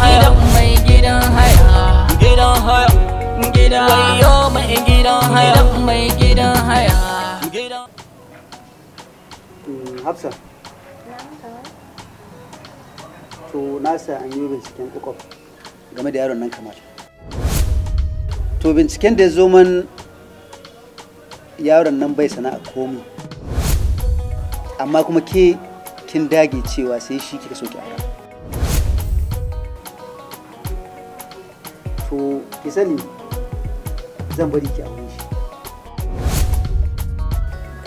Gidan mai gidan haya, gidan haya, gida. Wayo mai gidan haya, gidan mai gidan haya, gidan. Hafsa, to na sa an yi binciken kwakwaf game da yaron nan Kamal. To, binciken da ya zo man, yaron nan bai sana'a komi, amma kuma ke kin dage cewa sai shi kika so ki aura. To, ki sani zan bari ki aure shi.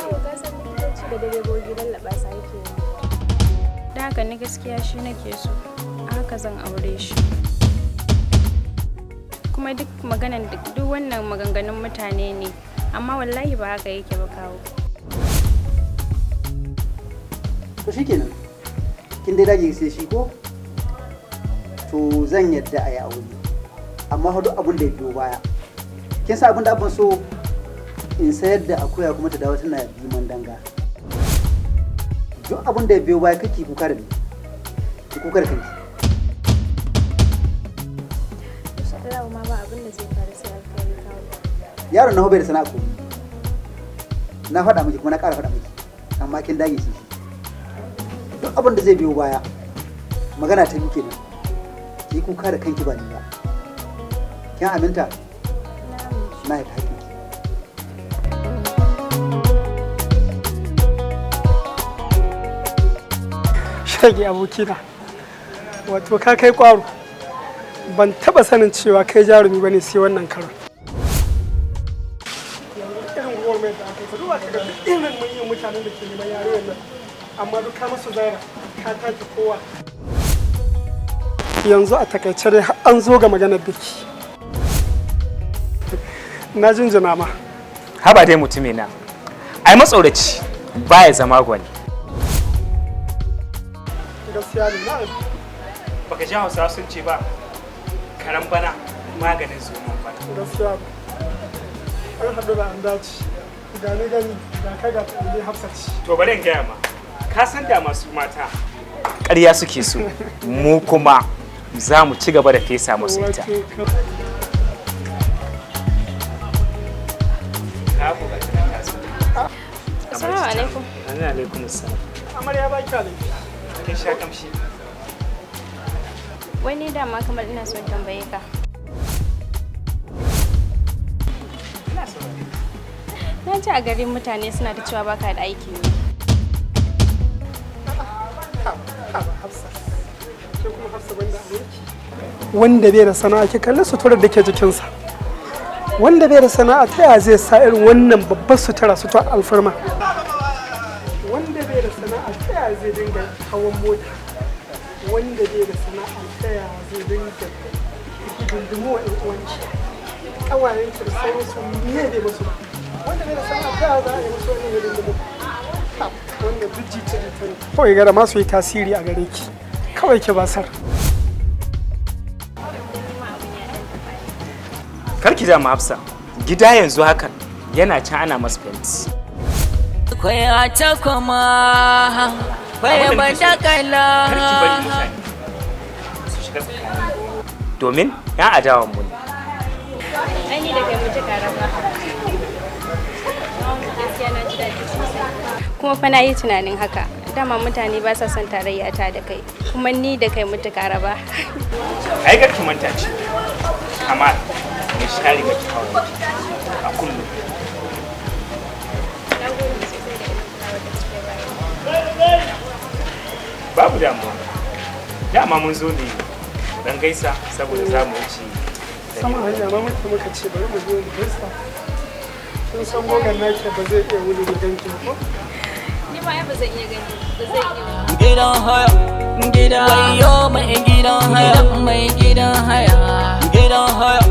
Kawai ka san likitoci da direbobi lallaɓa su ake yi. Da haka ni gaskiya shi nake so, a haka zan aure shi. Kuma duk maganan, duk wannan maganganun mutane ne, amma wallahi ba haka yake ba, kawo. To shikenan, kin dai dage sai shi ko? To, zan yadda a yi aure, amma fa duk abin da ya biyo baya, kin sa abin da abin so in sayar da akuya kuma ta dawo tana biman danga. Duk abin da ya biyo baya, kake kuka da ni, ki kuka da kanki. Insha Allah ma ba abin da zai faru sai alkhairi, kawo. Yaron na bai da sana'a ko, na faɗa miki kuma na ƙara faɗa miki, amma kin dage shi. Duk abin da zai biyo baya, magana ta biyu kenan, ki kuka da kanki ba ni ba. Kin aminta? Na amince. Na haƙƙinki. Shage abokina, wato ka kai kwaro. Ban taba sanin cewa kai jarumi bane sai wannan karon. Yanzu irin gwagwarmayar da aka yi, ka duba ka ga duk irin manyan mutanen da ke neman yarinyar nan, amma duk ka musu zaira, ka take kowa. Yanzu a takaice dai har an zo ga maganar biki. Na jinjina ma. Haba dai mutumina, ai matsoraci baya zama gwani. Gaskiya ne na. Baka ji Hausawa sun ce ba, karan bana maganin zoman bana. Gaskiya ne. An haɗu da an dace. Ga ni gani, ga ka ga ta ne Hafsat. To bari in gaya ma, ka san da masu mata ƙarya suke so, mu kuma za mu ci gaba da fesa musu ita. Wato Ka buga ta nan ta zo. Assalamu alaikum. Amin alaikum assalam. Amarya ba kya laifi. Kin sha kamshi. Wani dama kamar ina son tambaye ka. Ina saurare. Na ji a garin mutane suna ta cewa baka da aiki ne. Haba Hafsa. Ke kuma Hafsa banda abinki. Wanda bai da sana'a, ki kalli suturar da ke jikinsa. Wanda bai da sana'a ta yaya zai sa irin wannan babbar sutura, sutura alfarma? Wanda bai da sana'a ta yaya zai dinga hawan mota? Wanda bai da sana'a ta yaya zai dinga hidindimu wa 'yan uwanci? Ƙawayenki da sauransu me bai musu ba? Wanda bai da sana'a ta yaya za a yi musu wannan hidindimu? Ha, wanda duk jita-jita ne. Kawai gara ma su yi tasiri a gare ki. Kawai ki basar. Karki da Hafsa, gida yanzu haka yana can ana masa fenti. Kwaya ta kuma kwaya Abin da nake so, badakala. Karki bari mutane su shiga tsakanin. Domin 'yan adawan mu ne. Ai ni da kai mutu raba. Gaskiya na ji daɗi sosai. Kuma fa na yi tunanin haka. Dama mutane ba sa son tarayya ta da kai. Kuma ni da kai mutu raba. Ai karki manta ce. Kamal mai share maki hawaye a kullum. Na gode sosai da irin kulawar da kike bani. Babu damuwa. Dama mun zo ne mu dan gaisa saboda za mu wuce. Sama hanya ma muke, muka ce bari mu je mu gaisa. Kin san gogan naki ba zai iya wuni da ganki ba ko? Ni ma ai ba zan iya gani, ba zan iya. Gidan haya, gida, wayo mai gidan haya, mai gidan haya, gidan haya.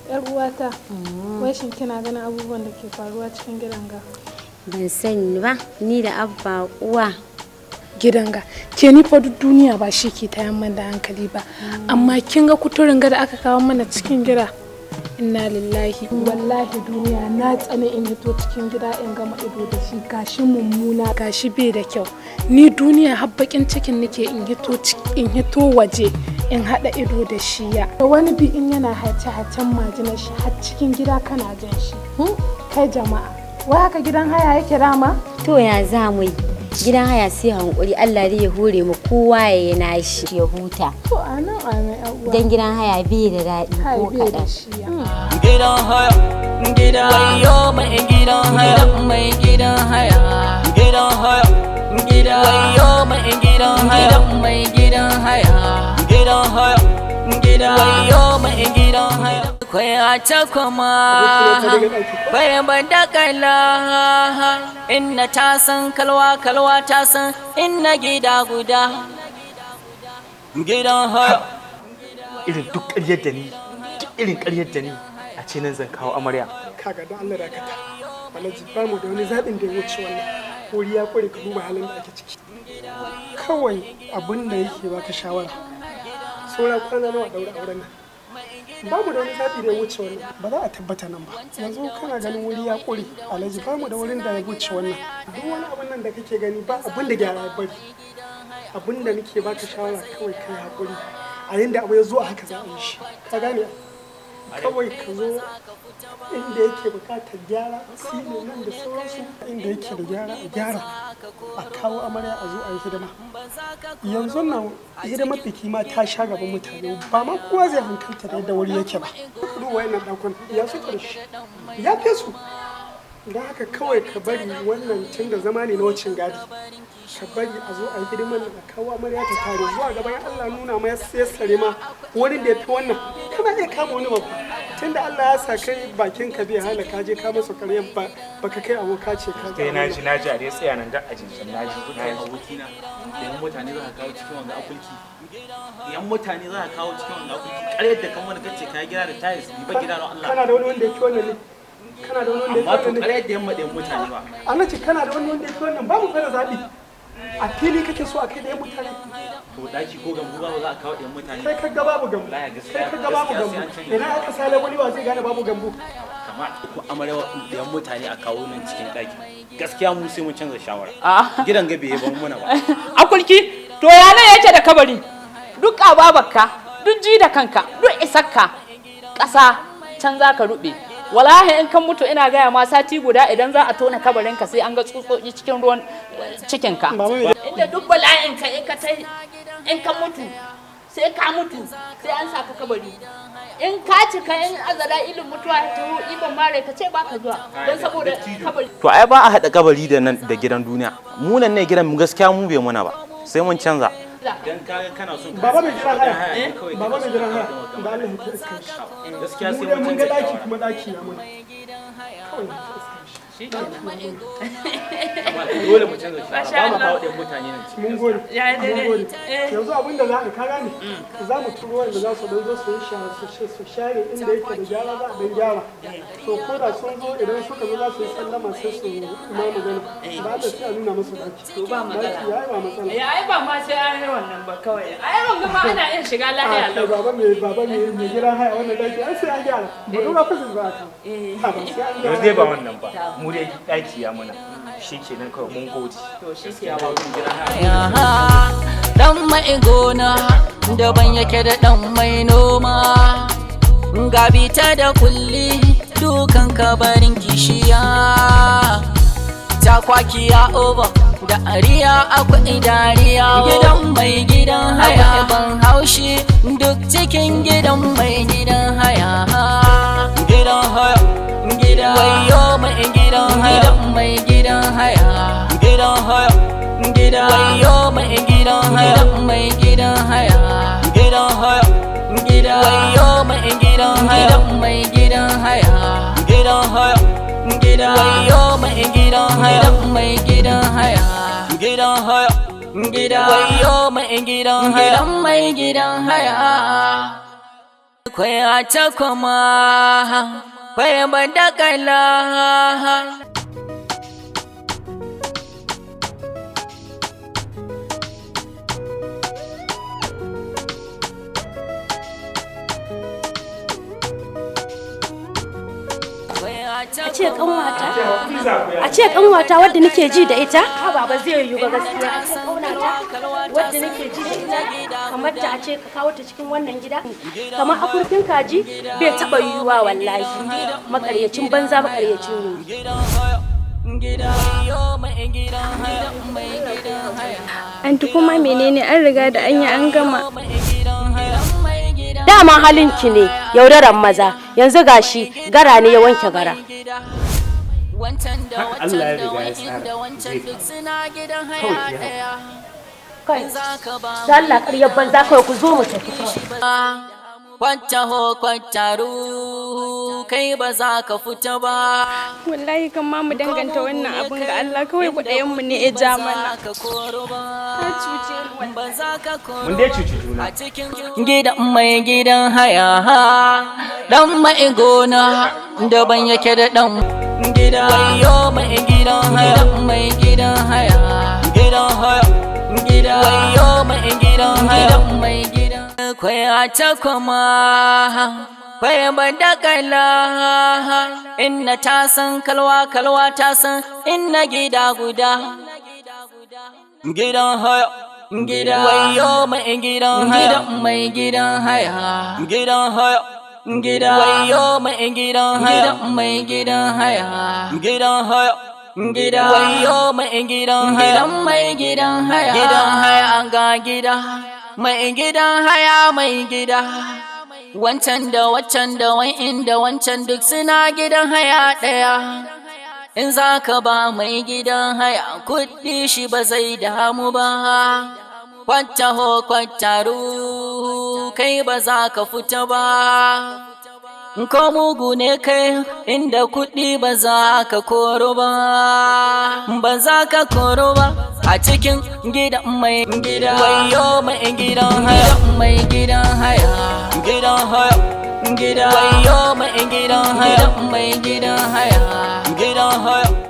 Yar uwata, wai shin kina ganin abubuwan da ke faruwa cikin gidan ga? Ban sani ba, ni da abba uwa. Gidan ga. Ke ni fa duk duniya ba shi ke tayan man da hankali ba. Amma kin ga kuturin ga da aka kawo mana cikin gida. Inna lillahi, wallahi duniya na tsane in hito cikin gida in gama ido da shi, gashi mummuna, gashi bai da kyau. Ni duniya har bakin cikin nake in hito in hito waje in hada ido da shi ya. Da wani bi in yana hace hacen majinar shi har cikin gida kana jin shi. Kai jama'a, wai haka gidan haya yake dama? To ya za mu yi? Gidan haya sai hankuri, Allah dai ya hore mu kowa ya yi nashi ya huta. To amin amin yan uwa. Dan gidan haya bai da daɗi Kai ko bai da kaɗan. shi ya. Gidan haya, gida, wayo mai gidan haya, mai gidan haya, gidan haya, gida, wayo mai gidan haya, mai gidan haya, gidan haya, gida, wayo mai gidan haya. Kwaya ta kuma kwaya badakala, inna ta san kalwa, kalwa ta san inna gida guda, gidan haya. Irin duk ƙaryar da ni, duk irin ƙaryar da ni a ce nan zan kawo amarya. Kaga don Allah dakata. Alhaji, ba mu da wani zaɓin da ya wuce wannan. Wuri ya ƙure, ka duba halin da ake ciki. Kawai abin da yake baka shawara. Saura kwana nawa ɗaura auren nan? Ba mu da wani zaɓi da ya wuce wannan. Ba za a tabbata nan ba. Yanzu kana ganin wuri ya ƙure. Alhaji, ba mu da wurin da ya wuce wannan. Duk wani abin nan da kake gani ba abin da gyara ya bari. Abin da nake baka shawara, kawai kai haƙuri. A yanda abu ya zo a haka za a yi shi. Ka gane? Kawai ka zo inda yake bukatar gyara sile nan da sauransu, inda yake da gyara a gyara, a kawo amarya, a zo a yi hidima. Yanzu nan hidimar biki ma ta sha gaban mutane, ba ma kowa zai hankalta da yadda wuri yake ba. Duka duba wayannan ɗakun ya suke da shi ya fi su. Don haka kawai ka bari wannan, tun da zama ne na wucin gadi, ka bari a zo a yi hidimar nan, a kawo amarya ta tare. Zuwa gaban Allah nuna ma ya sare ma wurin da ya fi wannan, kana iya kama wani babba. Tunda Allah ya sa kai bakin ka bai hana ka je ka masa ƙarya ba, baka kai aboka ce ka Kai, naji, naji, a dai tsaya nan da ajin can, naji. Kai Naji. abokina, yan mutane za ka kawo cikin wanga akulki, yan mutane za ka kawo cikin wanga akulki. Ƙaryar da kan wani kace ka gida da tiles bi ba gida don Allah. Kana da wani wanda yake wannan ne? Kana da wani wanda Amma yake to wannan ne? ƙaryar da yamma ɗayan mutane ba. Alhaji, kana da wani wanda yake wannan? Babu fa da zaɓi. A fili kake so a kai da yan mutane? To daki ko gambu ba za a kawo ɗayan mutane. Kai ka ga babu gambu. Wallahi gaskiya. Kai ka ga babu Gaskiya gambu. sai an canja. Idan aka sa labuli, wa zai gane babu gambu? Kamar ko amarya ɗayan mutane a kawo nan cikin ɗaki, gaskiya mu sai mun canza shawara. A Gidan ga bai ban muna ba. Akulki, to ya nan yake da kabari? Duk ababarka, duk ji da kanka, duk isakka, ƙasa can za ka ruɓe. Wallahi in kan mutu, ina gaya ma, sati guda idan za a tona kabarinka sai an ga tsutsotsi cikin ruwan cikinka. Baba mai Inda duk bala'in ka, in ka tai, in ka mutu, sai ka mutu sai an saka kabari. In ka cika, in azara ilin mutuwa ta taho iban mare ka ce baka zuwa don saboda kabari. To ai ba a haɗa kabari da nan da gidan duniya. Mu nan ne gidan mu, gaskiya mu bai muna ba, sai mun canza. Dan kaga kana son Baba mai gidan haya, baba mai gidan haya, da Allah ya iska shi. Gaskiya Mu sai dai mun mun ga canza daki shawara. kuma daki ya mana kawai ya iska shi. Amma dole mu canza shawara, Masha ba mu Allah. kawo ɗayan mutane nan cikin. Mun gode. Ya yi Mun daidai. gode. Yanzu abin da za a ka gane, za mu turo wanda za su dan zo su yi su share inda yake da gyara, za a dan gyara. To ko da sun zo, idan suka zo za su yi sallama, sai su ma magana ba da sai a nuna musu daki. To ba matsala. Daki yayi, ba matsala. Ya ai ba ma sai an yi wannan ba kawai. Ai wanga ma ana iya shiga A lahiya kai lau. Baba mai gidan haya, wannan daki ai sai an gyara ba, dora fasin za a kawo. Ha ba sai an gyara. Yanzu dai ba wannan ba, mu dai daki ya muna, shikenan kawai, mun gode. To shi ke. Dan mai gona daban yake da dan mai noma. Gabi ta da kulli dukan kabarin kishiya. Ta kwakiya over da ariya akwai dariya. Gidan mai gidan haya ban haushi duk cikin gidan mai gidan haya. Gidan haya, gida, wayo mai gidan haya, gidan mai gidan haya, gidan haya, gida, wayo mai gidan haya, gidan mai gidan haya, gidan haya, gida, wayo mai gidan haya, gidan mai gidan haya, gidan haya, gida, wayo mai gidan haya, gidan mai gidan haya, gidan haya, gida, wayo mai gidan haya, gidan mai gidan haya. Kwaya ta kuma kwaya badakala. A ce kanwata wadda nake ji da ita, ha ba zai yiwu ba gaskiya. A ce kaunata wadda nake ji da ita kamar ta, a ce ka kawo ta cikin wannan gida kamar akurkin kaji, bai taba yiwuwa wallahi. Makaryacin banza, makaryacin ne. Anti, kuma menene? An riga da an yi an gama. Dama halinki ne yaudaran maza. Yanzu gashi gara ne ya wanke gara. Haka Allah ya riga ya tsara zai faru. Kawai ki haƙuri. Kai da Allah, ƙaryar banza, kawai ku zo mu tafi kawai. Kwattaho kwattaru, kai ba za ka fita ba. Wallahi kan ma mu danganta wannan abun ga Allah kawai, kuɗayen mu ne ya ja mana. Ka cuce ni. Ba za ka Mun dai cuci juna. Gidan mai gidan haya, dan mai gona daban yake da dan gida, wayo mai gidan haya, mai gidan haya, gidan haya, gida, wayo mai gidan haya, mai gidan kwaya ta kuma kwaya badakala. Inna ta san kalwa, kalwa ta san inna. Gida guda, gidan haya, gida, wayo mai gidan haya, mai gidan haya, gidan haya, gida, wayo mai gidan haya, mai gidan haya, gidan haya, gida, wayo mai gidan haya, mai gidan haya, gidan haya, ga gida mai gidan haya, mai gida. Wancan da waccan da wa'in da wancan duk suna gidan haya ɗaya. In za ka ba mai gidan haya kuɗi, shi ba zai damu ba. Kwattaho kwattaru, kai ba za ka fita ba. Ko mugu ne kai, inda kuɗi ba za ka koro ba, ba za ka koro ba a cikin gidan mai gida. Wayo mai gidan haya, mai gidan haya, gidan haya, gida. Wayo mai gidan haya, mai gidan haya, gidan haya.